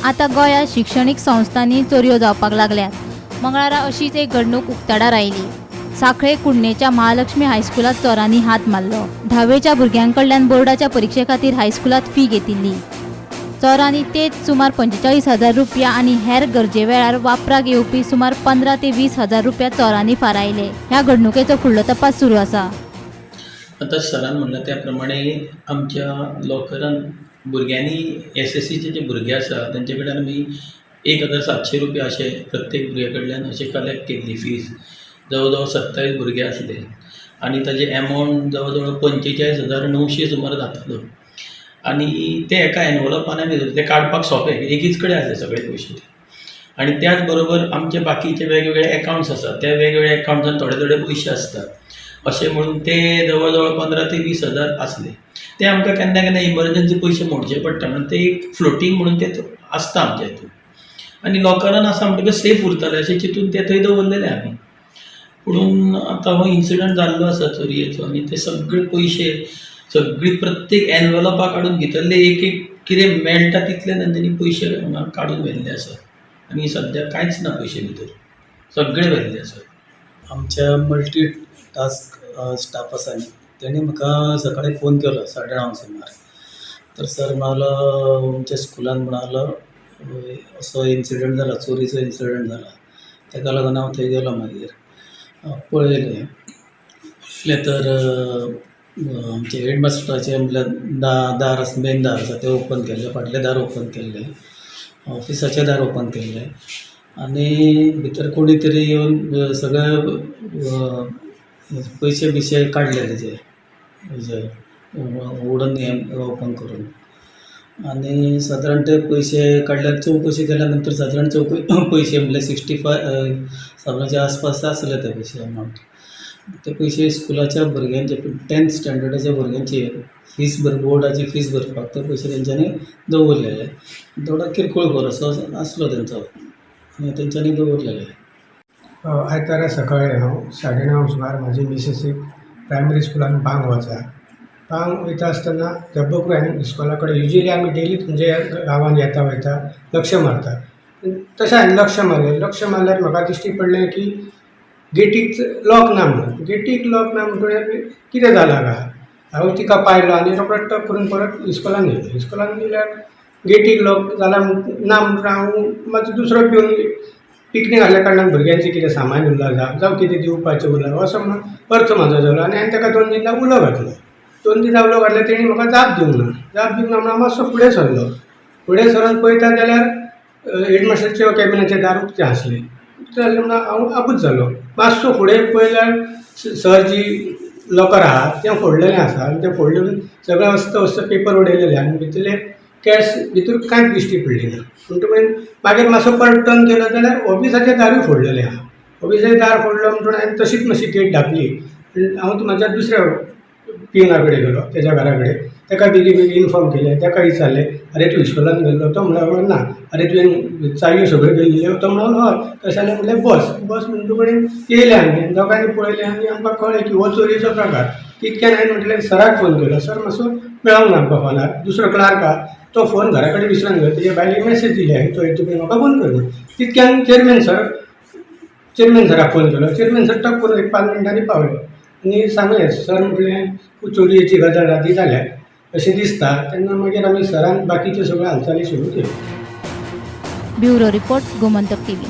आतां गोंयांत शिक्षणीक संस्थांनी चोरयो जावपाक लागल्यात. मंगळारा अशीच एक घडणूक उक्ताडार आयली. सांखळे कुडणेच्या महालक्ष्मी हायस्कुलांत चोरांनी हात मारलो. धावेच्या भुरग्यां कडल्यान बोर्डाच्या परिक्षे खातीर हायस्कुलांत फी घेतिल्ली. चोरांनी तेच सुमार 45,000 रुपया आनी हेर गरजे वेळार वापराक येवपी सुमार 15 ते 20,000 रुपया चोरांनी फारायले. ह्या घडणुकेचो फुडलो तपास सुरू आसा. आतां सरान म्हणलां त्या प्रमाणे आमच्या लॉकरान भुरग्यांनी एसएससीचे जे भुरगे आसा तेंचे कडल्यान आमी 1700 रुपया अशे प्रत्येक भुरग्या कडल्यान अशे कलेक्ट केल्ली फीज. जवळ जवळ 27 भुरगे आसले आनी ताजे एमावंट जवळ जवळ 45,900 सुमार जातालो आनी ते एका एनवलपान आमी दवरले. ते काडपाक सोंपें, एकीच कडेन आसले सगळे पयशे ते. आनी त्याच बरोबर आमचे बाकीचे वेगवेगळे एकावंट्स आसात, त्या वेगवेगळ्या एकावंट्सान थोडे थोडे पयशे आसतात, अशें म्हणून ते जवळ जवळ 15 ते 20 हजार आसले. ते आमकां केन्ना केन्ना इमर्जन्सी पयशे मोडचे पडटा म्हणून ते एक फ्लोटींग म्हणून ते आसता आमच्या हितून आनी लॉकरान आसा म्हणटकच सेफ उरतले अशें चिंतून ते थंय दवरलेले आमी. पुणून आतां हो इन्सिडंट जाल्लो आसा चोरयेचो आनी ते सगळे पयशे, सगळी प्रत्येक एनवलपां काडून भितरले एक एक कितें मेळटा तितले तेंच्यांनी पयशे हांगा काडून व्हेल्ले आसात आनी सद्या कांयच ना पयशे भितर, सगळे व्हेल्ले आसात. आमच्या मल्टी टास्क स्टाफ आसा न्ही, तेणी म्हाका सकाळी फोन केलो 9:30 सुमार. तर सर म्हणालो, आमच्या स्कुलान म्हणालो असो इन्सिडंट जाला, चोरीचो इन्सिडंट जाला. तेका लागून हांव थंय गेलो. मागीर पळयलें. पळयलें तर आमचे हेडमास्टराचें म्हणल्यार दार आसा, मेन दार आसा तें ओपन केल्लें, फाटलें दार ओपन केल्लें, ऑफिसाचें दार ओपन केल्लें आनी भितर कोणी तरी येवन सगळे पयशे बियशे काडले तेजे हेजे वुडन हें ओपन करून. आनी सादारण ते पयशे काडल्यार, चवकशी केल्या नंतर सादारण पयशे म्हणल्यार 65,000च्या आसपास आसले ते पयशे अमावंट. ते पयशे स्कुलाच्या भुरग्यांचे, 10th स्टँडर्डाच्या भुरग्यांची फीस भर, बोर्डाची फीस भरपाक ते पयशे तेंच्यांनी दवरलेले. थोडो किरकोळ खर असो आसलो तेंचो आनी तेंच्यांनी दवरलेले. आयतारा सकाळी हांव 9:30 सुमार म्हाजे मिसेसीक प्रायमरी स्कुलान पांग वचा. पांग वयता आसतना झब्बक हांवें इस्कोला कडेन, युजली आमी डेली म्हणजे गांवान येता वयता लक्ष मारता, तशें हांवें लक्ष मारलें. लक्ष मारल्यार म्हाका दिश्टी पडलें की गेटीक लॉक ना म्हणून. गेटीक लॉक ना म्हणटकीर कितें जालां काय, हांव तिका पायलो आनी रोकडो टक करून परत इस्कोलान येयलो. इस्कोलान येयल्यार गेटीक लॉक जाला ना म्हणटकीर हांव मातसो दुसरो पिवन पिकनीक आसल्या कारणान भुरग्यांचें कितें सामान उरलां जावं कितें दिवपाचें उरलां असो म्हणून अर्थ म्हाजो जालो आनी हांवें ताका दोन तिनदां उलो घातलो. दोन तिनदां उलो घातलो, तेणी म्हाका जाप दिवंक ना. जाप दिवंक ना म्हणून हांव मातसो फुडें सरलो. फुडें सरोन पळयता जाल्यार हेडमास्टरच्या कॅबिनाचें दार उकतें आसलें. उकतें आसलें म्हणून हांव आबूज जालो. मातसो फुडें पळयल्यार सर जी लॉकर आहा तें फोडलेलें आसा आनी तें फोडलें, सगळें अस्त व्यस्त पेपर उडयलेले आनी भितरले कॅश भितर कांयच दिश्टी पडली ना. म्हणटकीर मागीर मातसो परत टर्न केलो जाल्यार ऑफिसाचें दारूय फोडलेलें आहा. ऑफिसाचें दार फोडलो म्हणटकीर हांवें तशीच मातशी गेट धांपली. हांव म्हाज्या दुसऱ्या पिवना कडेन गेलो, तेज्या घरा कडेन. ताका बेगीन बेगीन इनफॉर्म केलें. ताका विचारलें, "आरे, तूं इस्कोलान गेल्लो?" तो म्हणूंक लागलो, "ना." "आरे, तुवें चावयो सगळ्यो गेल्ल्यो?" तो म्हणलो, "हय." तशें जाल्यार म्हणलें, "बस बस." म्हणटा कडेन येयले आमी. दोगांयनी पळयलें आनी आमकां कळ्ळें की हो चोरयेचो प्रकार. तितक्यान हांवें म्हटलें, सराक फोन केलो. सर मातसो मेळोंक ना आमकां फोनार. दुसरो क्लार्क आहा, तो फोन घरा कडेन विसरून गेलो. तेजे बायलेक मॅसेज दिली हांवें, तो तुमी म्हाका फोन कर म्हणून. तितक्यान चेअरमॅन सराक फोन केलो. चेअरमॅन सर टक करून एक 5 मिनटांनी पावले आनी सांगलें, सर म्हटलें, चोरयेची गजाल राती जाल्या अशें दिसता. तेन्ना मागीर आमी सरान बाकीच्यो सगळ्यो हालचाली सुरू केल्यो. Bureau report, Gomantak TV.